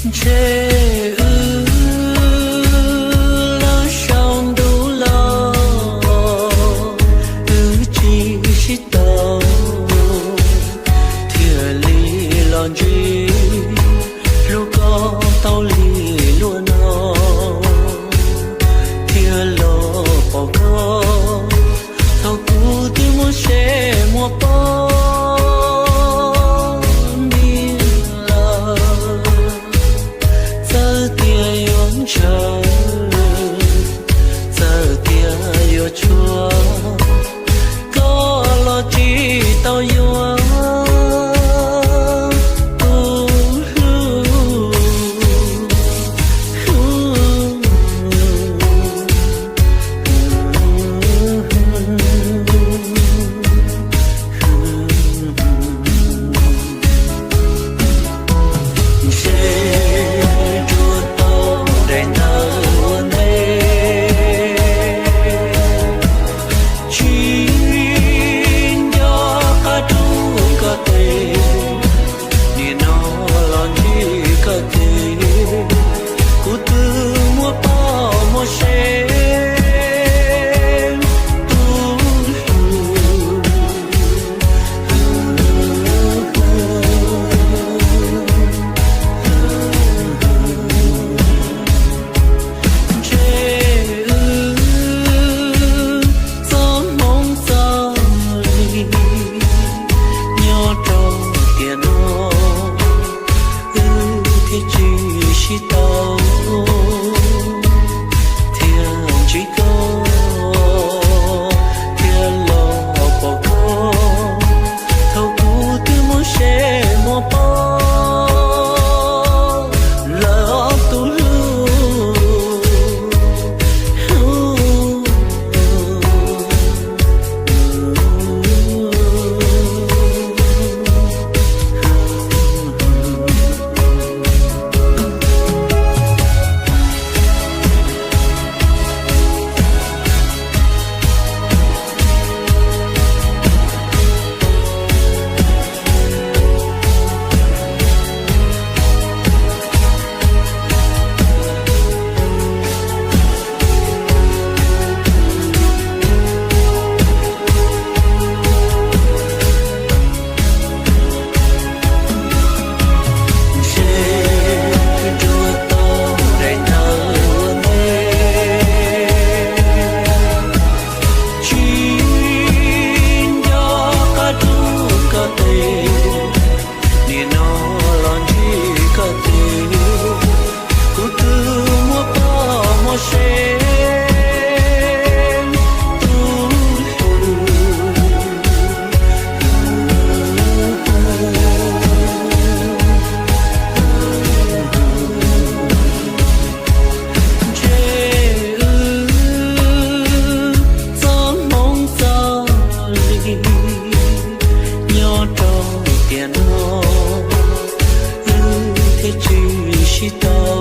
Ntshe wb lawm saum ntuj los, wb tsis sib tau, thiaj li los ntsib hlub koj tau li luag no, thiaj los pom koj thaum kuv twb muaj seb muaj poj niam lawm. Txawm tias yuav ntshaw, txawm tias yuav tshuav, koj los tsis tau yuav tus hlub. Ntshe tsuas tau daim ntawv ua ntej, tsis nco qab rub koj tes, nim no los ntsib koj ces kuv twb muaj poj muaj sev tus hlub. Ntshe wb txoj hmoov txoj li nyob rau tiam no, wb thiaj tsis sib tau, thiaj ntsib koj, thiaj los pom koj thaum kuv twb muaj seb muaj poj lawm tus hlub. Ntshe tsuas tau daim ntawv ua ntej, tsis nco qab rub koj tes, nim no los ntsib koj ces kuv twb muaj poj muaj sev tus hlub. Ntshe wb txoj hmoov txoj li nyob rau tiam no, wb thiaj tsis sib tau,